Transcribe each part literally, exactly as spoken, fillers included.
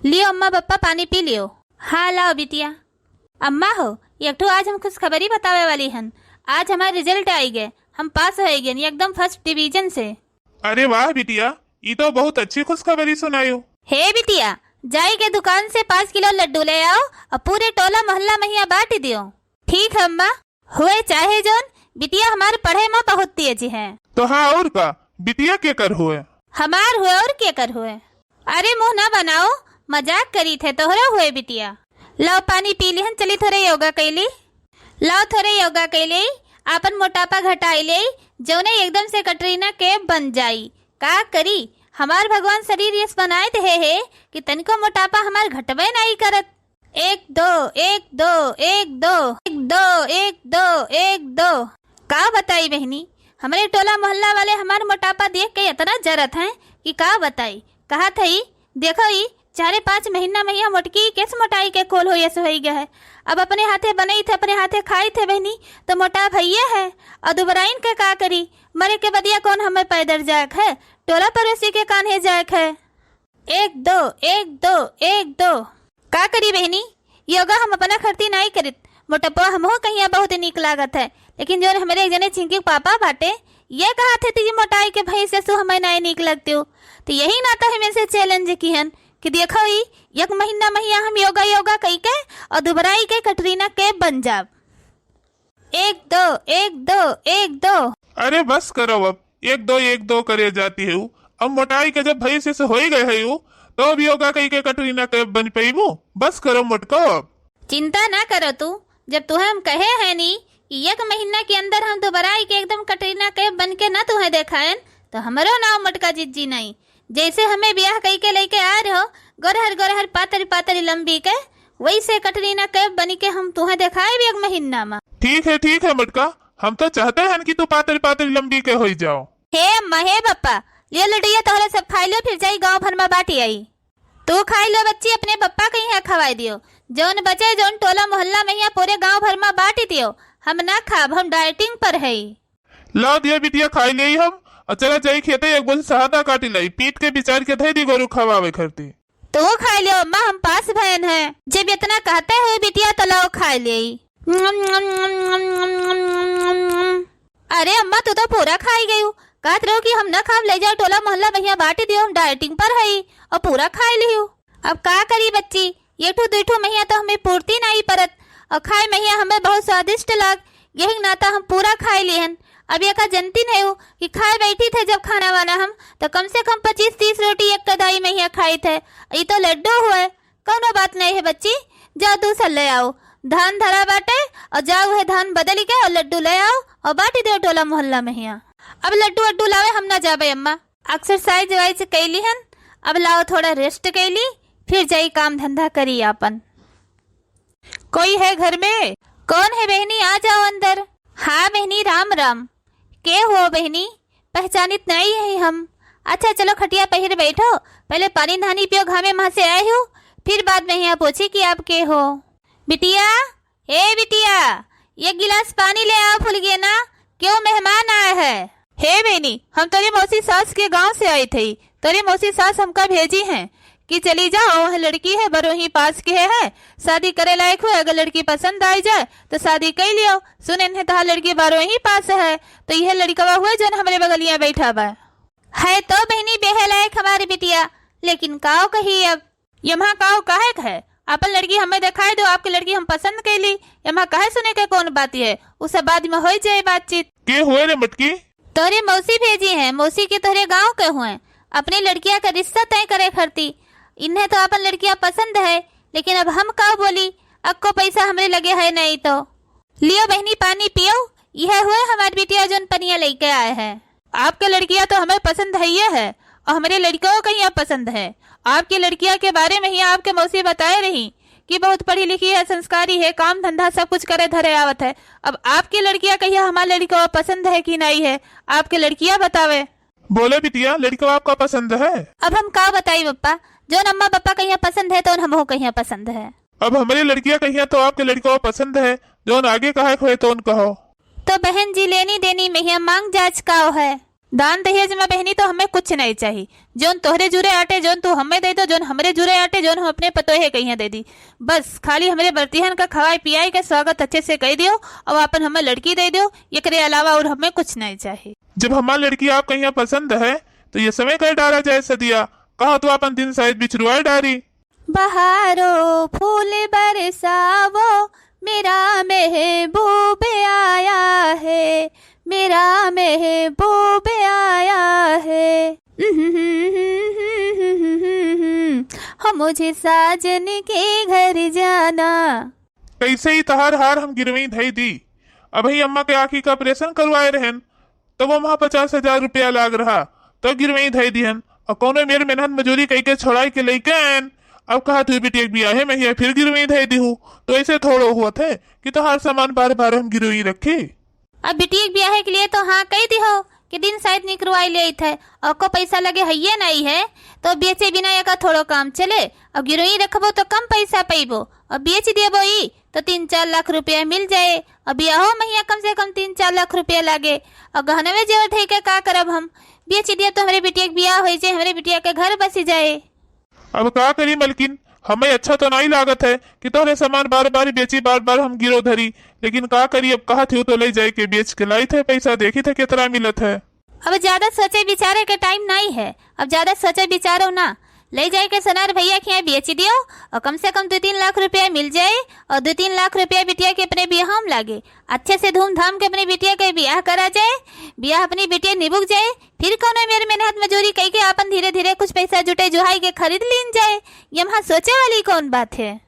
लियो अम्मा बप्पा, पानी पी लियो। हाँ, लाओ बिटिया। अम्मा हो, एक ठो आज हम खुशखबरी बतावे वाली हन। आज हमार result आई गए, हम पास होइ गए एकदम first division से। अरे वाह बिटिया, ई तो बहुत अच्छी खुशखबरी सुनायो। हे बिटिया, जाई के दुकान से पाँच किलो लड्डू ले आओ और पूरे टोला मोहल्ला महिया बाँट दियो। ठीक है अम्मा। हुए चाहे जौन, बिटिया हमार पढ़े में बहुत तेज है। तो हाँ और का, बिटिया केकर हुए? हमार हुए और केकर हुए? अरे मुँह ना बनाओ, मजाक करी थे, तोहरो हुए बिटिया। लाओ पानी पी लिहन, चली थोड़े योगा कैली। लाओ थोड़े योगा कैले, आपन मोटापा घटाई ले, जौने एकदम से कटरीना कैफ बन जाई। का करी, हमार भगवान शरीर यस बनाए देहे है कि तनिको मोटापा हमार घटबे नाई करत। एक दो, एक दो, एक दो, एक दो, एक दो, एक दो। का बताई बहिनी, हमरे टोला मोहल्ला वाले हमार मोटापा देख के इतना जरत हैं कि का बताई। कहत हई, देखो ई चारे पाँच महीना में यह मोटकी केस मोटाई के कोल हो यस होई गए है। अब अपने हाथे बनई थे, अपने हाथे खाई थे बहिनी, तो मोटा भइये है। और दुबराइन के का करी, मरे के बदिया कौन हमें पैदर जाएक है, टोला पड़ोसी के कान्हे जाएक है। एक दो, एक दो, एक दो। का करी बहिनी, योगा हम अपना खरती नाई करित, मोटपवा हमहू कहिया बहुत नीक लागत है, लेकिन जौन हमरे एक जने चिंकी के पापा बाटे, ये कहत है कि मोटाई के भैंस से हमें नाई नीक लगते हो। तो यही नाता हमें से challenge किहन कि देखो ई, एक महीना महिया हम योगा योगा कई के और दुबराई के कटरीना कैफ बन जाब। एक दो, एक दो, एक दो। अरे बस करो अब, एक दो, एक दो करे जाती है। अब मोटाई के जब भैंस से होई गए है, तो अब योगा कई के कटरीना कैफ बन पईबू। बस करो मोटको अब। चिंता ना करो तू, जब तुहे हम कहे है नी कि एक महीना के अंदर हम दुबराई के एकदम कटरीना कैफ बन के ना तुहे देखाएन, तो हमरो नाव मोटका जिज्जी नहीं। जैसे हमें ब्याह कई के लइके आए रहो, गोरहर गोरहर पातरी पातरी लंबी के, वैसे कटरीना कैफ बनी के हम तुहे देखाएब एक महीना में। ठीक है, ठीक है मोटका, हम तो चाहते हैं कि तू पातरी पातरी लंबी के होई जाओ। हे अम्मा, हे बप्पा, लियो लड्डुइया तोहरे सब खाई लियो, फिर जाई गाँव भर में बाँटी आई। तू खाई लियो बच्ची, अपने बप्पा कहीं है खवाई दियो, जौन बचे जौन टोला मोहल्ला महिया पूरे गाँव भर में बाँटी दियो। हम ना खाब, हम dieting पर है। लाओ दिया बिटिया, खाई लेई हम, और चला जाई खेते, एक बोझ सहदा काटी लाई, पीट के बिचार के धई दी गोरू खवावे खरती। तू खाई लियो अम्मा, हम पास भयन है। जब इतना कहते हो बिटिया, तो लाओ खाई लेई। अरे अम्मा, तू तो पूरा खाई गई हो। कहत रहो कि हम ना खाब, ले जाओ टोला मोहल्ला महिया बाँटी दियो, हम dieting पर हई, और पूरा खाई लियो। अब का करी बच्ची, ये ठो दुई ठो महिया तो हमें पूर्ति नाई परत, और खाए महिया हमें बहुत स्वादिष्ट लाग, यही नाता हम पूरा खाए लिहन। अब ये का जनती नहीं हो कि खाए बैठी थे जब खाना वाना हम, तो कम से कम पच्चीस तीस रोटी एक कदाई महिया खाई थे। ई तो लड्डू हुए, कौनो बात नहीं है बच्ची, जाओ दूसर ले आओ, धान धरा बाटे, और जाओ वह धान बदल के और लड्डू ले आओ और बाँटी दो टोला मोहल्ला महिया। अब लड्डू वड्डू लावे हम ना जाबे अम्मा, exercise वाइज कैली हन, अब लाओ थोड़ा rest कैली, फिर जाई काम धंधा करी आपन। कोई है घर में? कौन है बहनी, आ जाओ अंदर। हाँ बहनी, राम राम। के हो बहनी, पहचानित नहीं है हम। अच्छा चलो खटिया पहिर बैठो, पहले पानी धानी पियो, घामे महाँ से आए हो, फिर बाद में यहाँ पूछी कि आप के हो। बिटिया, ए बिटिया, एक गिलास पानी ले आओ फुलगेना, क्यों मेहमान आए हैं? हे बहनी, हम तोरे मौसी सास के गाँव से आई थी, तोरे मौसी सास हमका भेजी हैं कि चली जाओ, वह लड़की है बरोही पास के है, शादी करे लायक हुए, अगर लड़की पसंद आई जाए तो शादी कई लियो। सुनेन है तोहार लड़की बरोही पास है, तो यह लड़कवा हुए जौन हमरे बगलिया बैठा बा। है तो बहनी बेहे लायक हमारी बिटिया, लेकिन काओ कही अब। यम्हा काओ कहे के है? आपन लड़की हमें देखाई दो, आपके लड़की हम पसंद कैली। यम्हा कहे सुने के कौन बात है, उ सब बाद में होई जाए बातचीत। के हुए रे मटकी? तोरे मौसी भेजी हैं, मौसी के तोरे गाँव के हुए, अपनी लड़किया का रिश्ता तय करे खरती। इन्हें तो आपन लड़किया पसंद है, लेकिन अब हम का बोली, अक्को पैसा हमरे लगे है नहीं तो। लियो बहनी पानी पियो, यह हुए हमार बिटिया जौन पनिया लेके आए हैं। आपके लड़किया तो हमें पसंद है ही है, और हमरे लड़िकवा कहिया पसंद है। आपके लड़किया के बारे में ही आपके मौसी बताए रही कि बहुत पढ़ी लिखी है, संस्कारी है, काम धंधा सब कुछ करे धरे आवत है। अब आपके लड़किया कहिया हमार लड़िकवा पसंद है कि नहीं है, आपके लड़किया बतावे। बोले बिटिया, लड़िकवा आपका पसंद है? अब हम का बताई बप्पा, जौन अम्मा बप्पा कहिया पसंद है, तौन हमहू कहिया पसंद है। अब हमरे लड़किया कहिया तो आपके लड़िकवा पसंद है, जौन आगे कहे के होए तौन कहो। तो बहन जी, लेनी देनी महिया मांग जाच काओ है? दान दहेज मा बहिनी तो हमें कुछ नहीं चाही। जौन तोहरे जुरे आटे, जौन तू हमें दे दो, जौन हमरे जुरे आटे, जौन हम अपने पतोहे कहिया दे दी। बस खाली हमरे बरतिहन का खवाए पियाए के स्वागत अच्छे से कह दियो, और आपन हमें लड़की दे दियो, एकरे अलावा और हमें कुछ नहीं चाही। जब हमार लड़की आप कहिया पसंद है, तो ये समय कर डारा जाए सदिया, कहा तो आपन दिन शायद बिछरुआ डारी। बहारो फूल बरसावो, मेरा महबूब आया है, मेरा महबूब आया है। हो मुझे साजन के घर जाना। कैसे ही तहार हार हम गिरवी धई दी। अबही अम्मा के आँखी का ऑपरेशन करवाए रहन, तब वहाँ पचास हजार रुपया लाग रहा, तब गिरवी धई दिहन। और कौनो मेर मेहनत मजूरी कई के छोड़ाई के लइके आयन। अब कहा तू बिटिया के बियाहे महिया फिर गिरवी धई दिहू, तो ऐसे थोड़ो हुआ थे कि तोहार सामान बार बार हम गिरवी रखी। अब बिटिया के बियाहे के लिए तो हाँ कही दिहो कि दिन शायद निकरवाई ले थे, और को पैसा लगे हइये नहीं है, तो बेचे बिना एका थोड़ो काम चले। और गिरवी रखबो तो कम पैसा पइबो, और बेच देबो ई तो तीन चार लाख रुपया मिल जाए। और बियाहो महिया कम से कम तीन चार लाख रुपया लागे। और गहनवे जेवर धई के का करब हम? बेच दिया तो हमरे बिटिया के बियाह हो जाए, हमरे बिटिया के घर बस जाए। अब का करी मलकिन, हमें अच्छा तो नहीं लागत है कि तोहरे सामान बार बार बेची, बार बार हम गिरो धरी, लेकिन का करी, अब कहा थी तो ले जाए के बेच के लाई थे पैसा, देखी थे कितना मिलत है। अब ज्यादा सोचे विचारे के टाइम नहीं है, अब ज्यादा सोचे विचारो ना, ले जाए के सोनार भैया के यहाँ बेच दियो और कम से कम दो तीन लाख रुपया मिल जाए और दो तीन लाख रुपया बिटिया के अपने बियाह में लागे, अच्छे से धूमधाम के अपने बिटिया के बियाह करा जाए, बियाह अपनी बिटिया निबुक जाए, फिर कौनो मेर मेहनत मजूरी कई के आपन धीरे धीरे कुछ पैसा जुटे जुहाई के खरीद लीन जाए। ये वहाँ सोचे वाली कौन बात है?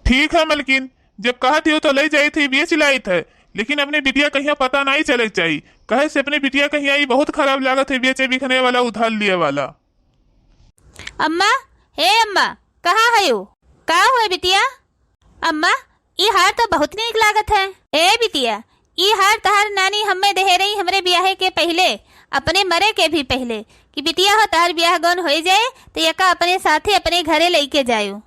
ठीक है मलकिन, जब कहा थी तो ले जाई थी, बेच लाई थे, लेकिन अपने बिटिया कहिया पता नहीं चले के चाही, कहे से अपने बिटिया कहिया ई बहुत खराब लागत है, बेचे बिकने वाला, उधार लिए वाला। अम्मा, हे अम्मा, कहाँ है यू? का हुए बिटिया? अम्मा, ई हार तो बहुत नीक लागत है। ए बिटिया, ई हार तहार नानी हमें देहे रही हमरे बियाहे के पहिले, अपने मरे के भी पहिले, कि बिटिया हो तहार बियाह गौन होई जाए तो यका अपने साथे अपने घरे लइके जायो।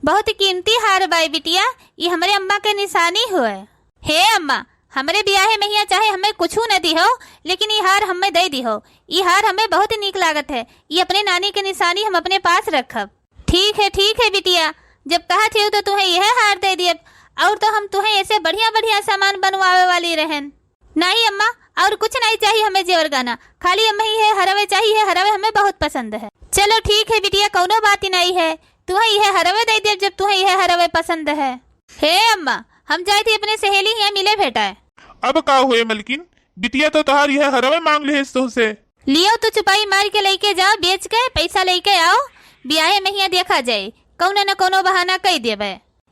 बहुत कीमती हार बाय बिटिया, ई हमरे अम्मा के निशानी होए। हे अम्मा, हमरे बियाहे महिया चाहे हमें कुछू न दिहो, लेकिन ई हार हमें दे दिहो। ई हार हमें बहुत नीक लागत है, ई अपने नानी के निशानी हम अपने पास रखब। ठीक है, ठीक है बिटिया, जब कहा थी तो तुहें यह हार दे दियब, और तो हम तुहें ऐसे बढ़िया बढ़िया सामान बनवावे वाली रहन। नहीं अम्मा, और कुछ नहीं चाहिए हमें जेवर गहना, खाली हमें यह हरवे चाहिए, हरवे हमें बहुत पसंद है। चलो ठीक है बिटिया, कौनो बात ही नहीं है, तुहें यह हरवे दे दियब जब तुहें यह हरवे पसंद है। हे अम्मा, हम जाए थी अपने सहेली यहाँ मिले भेटाए। अब का हुए मलकिन, बिटिया तो तहार यह हरवे मांग लिहिस तुहसे। लियो तो चुपाई मार के लइके जाओ, बेच के पैसा लइके आओ, बियाहे महिया देखा जाए, कौनो न कौनो बहाना कई देबे।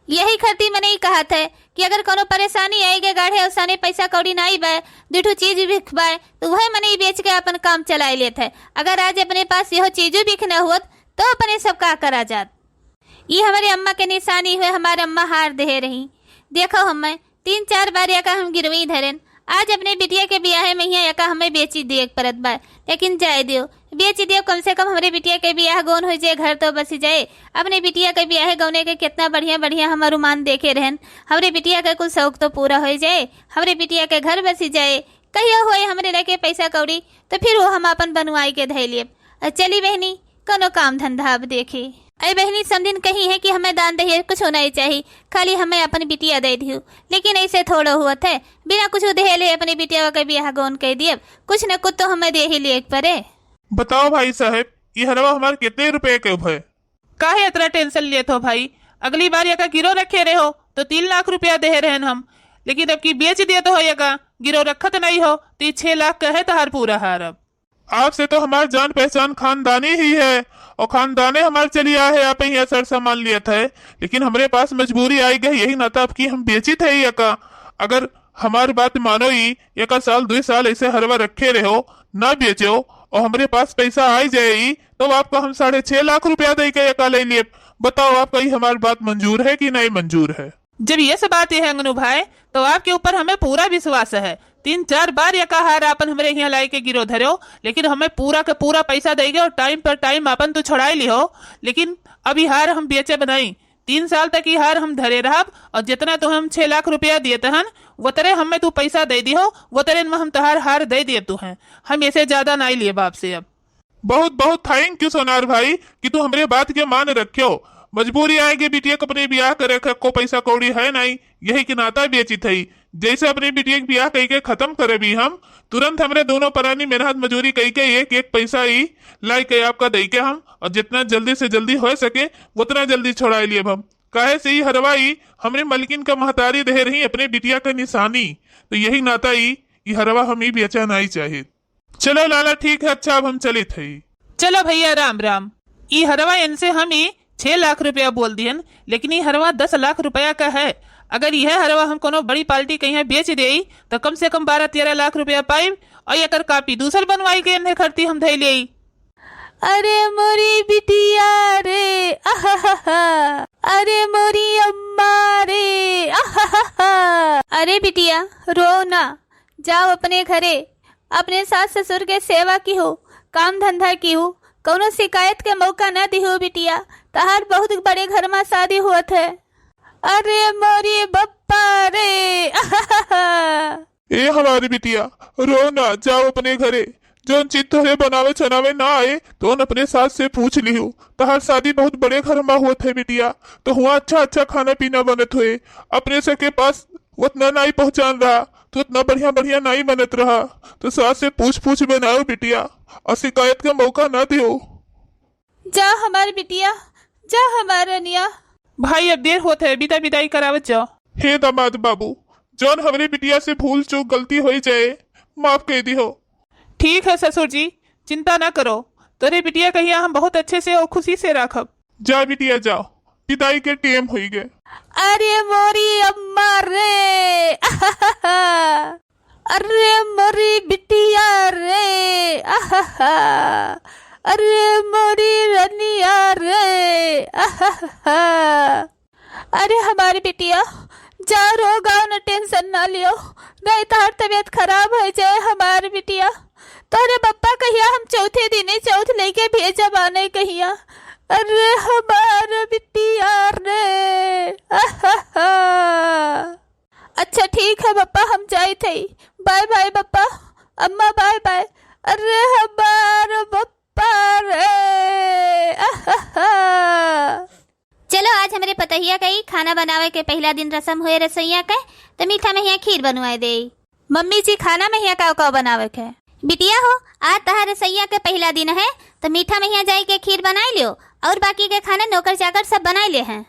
यही खरती मने ई कहत है कि अगर कौनो परेशानी आए के गाढ़े औसाने पैसा कौड़ी नाई बा, दुठो चीज बिखबाए, तो वह मने ई बेच के अपन काम चलाए लेत है। अगर आज अपने पास यह चीजों बिख न होत, तो अपने सब का करा जात। ई हमरे अम्मा के निशानी हुए, हमार अम्मा हार देहे रही। देखो हमें तीन चार बार यका हम गिरवी धरेन। आज अपने बिटिया के बियाहे महिया यका हमें बेची दिए के परत बा, लेकिन जाए दियो, बेची दियो, कम से कम हमरे बिटिया के बियाह गौन हो जाए, घर तो बसी जाए। अपने बिटिया के बियाहे गौने के कितना बढ़िया बढ़िया हम अरुमान देखे रहन। हमरे बिटिया के कुल शौक तो पूरा हो जाए, हमरे बिटिया के घर बसी जाए। कहियो होए हमरे लगे पैसा कौड़ी, तो फिर वो हम अपन बनवाई के धै लेब। अ, चली बहनी, कोनो काम धंधा अब देखी। अरे बहनी, समधिन कही है कि हमें दान दहेज कुछ नहीं चाहिए, खाली हमें अपन बिटिया दे दियो। लेकिन ऐसे थोड़ो हुआ थे, बिना कुछ देहले अपने बिटिया के बियाह गौन कह दिए, कुछ न कुछ तो हमें दे ही लिए पड़े। बताओ भाई साहब, ये हरवा हमार कितने रुपए के है? काहे इतना टेंशन लेत हो भाई? अगली बार यका गिरो रखे रहे हो तो तीन लाख रुपया दे रहन हम, लेकिन अब की बेच दिए तो हो यका, गिरो रखत नहीं हो, तो ये छह लाख का है तहार पूरा हार। अब आपसे तो हमार जान पहचान खानदानी ही है, और खानदाने हमार चली आ है, आप ही सर सामान लिया था, लेकिन हमरे पास मजबूरी आई गई, यही नाता आपकी हम बेची थे यका। अगर हमार बात मानो ही, यका साल दो साल ऐसे हरवा रखे रहो, ना बेचो, और हमरे पास पैसा आई जाए ही, तो आपको हम साढ़े छह लाख रुपया दे के यका ले लिए। बताओ, आपका ये हमार बात मंजूर है कि नहीं मंजूर है? जब ये सब बातें हैं अंगनू भाई, तो आपके ऊपर हमें पूरा विश्वास है। तीन चार बार यका हार आपन हमरे यहाँ लाई के गिरो धरो, लेकिन हमें पूरा के पूरा पैसा देगे और टाइम पर टाइम आपन तो छुड़ाई लिहो। लेकिन अभी हार हम बेचे बनाई, तीन साल तक ई हार हम धरे रहब, और जितना तुहे हम छह लाख रुपया दिए तहन, वतरे हमें तू पैसा दे दिहो, वतरे में हम तहार हार दे दिए तुहे। हम ऐसे ज्यादा नाई लिए बाप से अब। बहुत बहुत thank you सोनार भाई कि तू हमरे बात के मान रख्यो। मजबूरी आए के बिटिया के अपने बियाह करे के को पैसा कौड़ी है नाई, यही के नाता बेचित है। जैसे अपने बिटिया के बियाह कई के खत्म करे भी हम, तुरंत हमरे दोनों परानी मेहनत मजूरी कई के एक एक पैसा ई लाई के आपका दई के हम, और जितना जल्दी से जल्दी हो सके उतना जल्दी छोड़ाई लिए हम। काहे से ई हरवा ई हमरे मलकिन का महतारी दे रही अपने बिटिया का निशानी, तो यही नाता ई, ई हरवा हम ई बेचा नाई चाहित। चलो लाला, ठीक है, अच्छा, अब हम चलित हई। चलो भैया, राम राम। ई हरवा इनसे हम ई छह लाख रुपया बोल दिहन, लेकिन ई हरवा दस लाख रुपया का है। अगर यह हरवा हम कोनो बड़ी पार्टी कहीं बेच देई, तो कम से कम बारह तेरह लाख रुपया पाइब, और एकर कापी दूसर बनवाई के इन्हें खरती हम धई लेई। अरे मोरी बिटिया रे, आहाहा। अरे मोरी अम्मा रे, आहाहा। अरे बिटिया, रो ना, जाओ अपने घरे, अपने सास ससुर के सेवा किहो, काम धंधा किहो, कौनो शिकायत के मौका न दिहो बिटिया। तहार बहुत बड़े घर में शादी हुअत है। अरे मोरी बप्पा रे, आहाहा। ए हमारी बिटिया, रो ना, जाओ अपने घरे। जौन चीज तोहरे बनावे चनावे ना आए, तो उन अपने सास से पूछ लिहो। तहार शादी बहुत बड़े घर में होत है बिटिया, तो हुआ अच्छा अच्छा खाना पीना बनत होए। अपने सबके पास उतना नाई पहचान रहा, तो उतना बढ़िया बढ़िया नाई बनत रहा, तो सास से पूछ पूछ बनाओ बिटिया, और शिकायत का मौका ना दियो। जा हमार बिटिया, जा हमार रनिया। भाई, अब देर होत है, विदा विदाई करावत जाओ। हे दामाद बाबू, जौन हमरे बिटिया से भूल चूक गलती होई जाए, माफ कर दिहो। ठीक है ससुर जी, चिंता ना करो, तोरे बिटिया कहिया हम बहुत अच्छे से और खुशी से राखब। जा बिटिया जाओ, विदाई के टेम होई गए। अरे मोरी अम्मा रे, अरे मोरी बिटिया रे, आहाहा। अरे मोरी रनिया रे, आहाहा। अरे हमारी बिटिया, जा रो गाओ न, टेंशन ना लियो, नहीं तहार तबीयत खराब हो जाए हमारी बिटिया। तोहरे बप्पा कहिया हम चौथे दिने चौथ लेके भेजब आने कहिया। अरे हमार बिटिया रे, आहाहा। अच्छा ठीक है बप्पा, हम जाइत हई। बाय बाय बप्पा, अम्मा बाय बाय। अरे हमार बप्पा रे, आहाहा। चलो, आज हमरे पतहिया का ई खाना बनावे के पहिला दिन रसम होए रसोइया के, तो मीठा में हियाँ खीर बनवाए देई। मम्मी जी, खाना में हियाँ काव काव बनावे के है? बिटिया हो, आज तहार रसोइया के पहिला दिन है, तो मीठा में हियाँ जाई के खीर बनाई लियो, और बाकी के खाना नौकर चाकर सब बनाई ले हैं।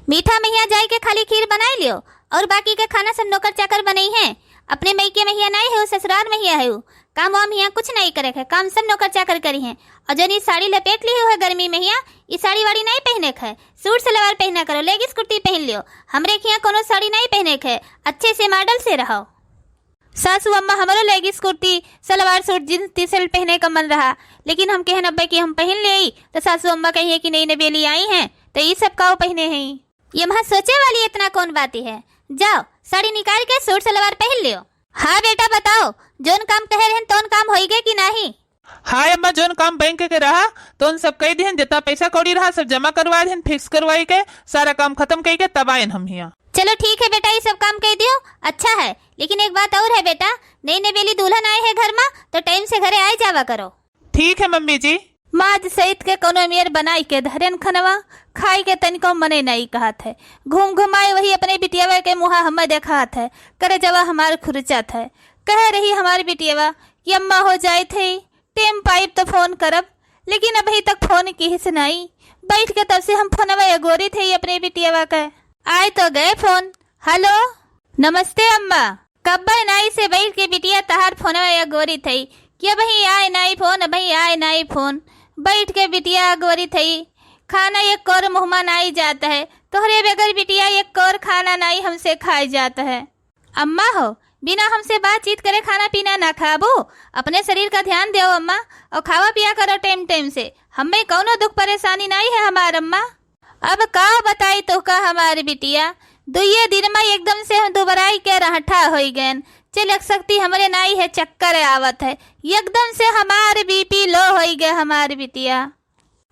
मीठा में हियाँ जाई के खाली खीर बनाई लियो, और बाकी के खाना सब नौकर चाकर बनई हैं। अपने मइके में हियाँ नाई है, ससुराल में हियाँ है। काम वाम हियाँ कुछ नाई करे के, काम सब नौकर चाकर करी हैं। और जौन ई साड़ी लपेट ली है गर्मी में हियाँ, ई साड़ी वाड़ी नाई पहने के है, सूट सलवार पहना करो, लेगिस कुर्ती पहन लियो। हमरे हियाँ कोनो साड़ी नाई पहने के है, अच्छे से मॉडल से रहो। सासू अम्मा हमरो leggings kurti, salwar suit, jeans T shirt पहने का मन रहा, लेकिन हम कहन अब्बे कि हम पहन ले आई, तो सासू अम्मा कहिए कि नई नबेली आई हैं, तो ई सब काव पहने हैं। ये महा सोचे वाली इतना कौन बात है? जाओ, साड़ी निकाल के सूट सलवार पहन लियो। हाँ बेटा, बताओ, जौन काम कहे रहन तौन काम होई गए कि नाही? हाँ अम्मा, जौन काम बैंक के रहा, तौन सब कई दिहन, जितना पैसा कौड़ी रहा, सब जमा करवा दिहन, फिक्स करवाई के, सारा काम खत्म कई के तब आयन हम हियाँ। चलो ठीक है बेटा, ये सब काम कई दियो, अच्छा है, लेकिन एक बात और है बेटा, नई नबेली दुल्हन आए है घर में, तो टाइम से घरे आए जावा करो। ठीक है मम्मी जी। माज सहित के कोनो मेर बनाई के धरेन खनवा, खाई के तनिको मने नाई कहत है। घूम घुमाए वही अपने बिटियावा के मुहा हमें देखात है, करे जवा हमार खुरचत है। कह रही हमार बिटियावा कि अम्मा हो जाइत है, टेम पाइब तो फोन करब, लेकिन अबही तक फोन किहिस नाई। बैठ के तब से हम फोनवा एगोरित है अपने बिटियावा के। आए तो गए फोन। हेलो, नमस्ते अम्मा। कब्बे नाई से बैठ के बिटिया तहार फोनवा एगोरित है कि अबही आए नाई फोन, अबही आए नाई फोन। बैठ के बिटिया एगोरित है, खाना एक कौर मुँह मा नाई जात है, तोहरे बगैर बिटिया एक कौर खाना नाई हमसे खाए जात है। अम्मा हो, बिना हमसे बातचीत करे खाना पीना ना खाबो? अपने शरीर का ध्यान देओ अम्मा, और खावा पिया करो टाइम टाइम से। हमें कौनो दुख परेशानी नाई है हमार अम्मा। अब का बताई तोहका हमार बिटिया, दुइये दिन मा एकदम से हम दुबराई के रहठा होई गएन। चलक शक्ति हमरे नाई है, चक्कर आवत है, एकदम से हमार बीपी लो होई गए हमार बिटिया।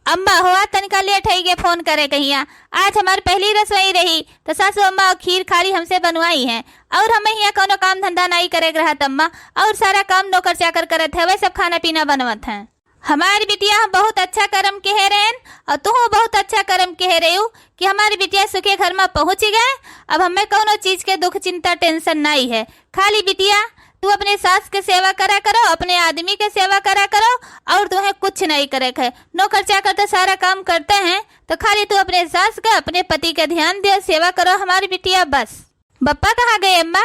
अम्मा हो, आज तनिका लेट होई गे फोन करे कहिया। आज हमार पहली रसोई रही, तो सासू अम्मा खीर खाली हमसे बनवाई हैं, और हमें हियाँ कौनो काम धंधा नाई करे के रहत अम्मा, और सारा काम नौकर चाकर करत है, वह सब खाना पीना बनवत हैं। हमारी बिटिया हम बहुत अच्छा करम केहे रहेन, और तुहू बहुत अच्छा करम केहे रहू कि हमारी बिटिया सुखे घर में पहुँच गए। अब हमें कौनो चीज के दुख, चिंता, टेंशन नाई है। खाली बिटिया, तू अपने सास के सेवा करा करो, अपने आदमी के सेवा करा करो, और तुम्हें कुछ नाई करे के है। नौकर चाकर तो सारा काम करते हैं, तो खाली तू अपने सास के, अपने पति के ध्यान दे, सेवा करो हमारी बिटिया, बस। बप्पा कहाँ गए अम्मा?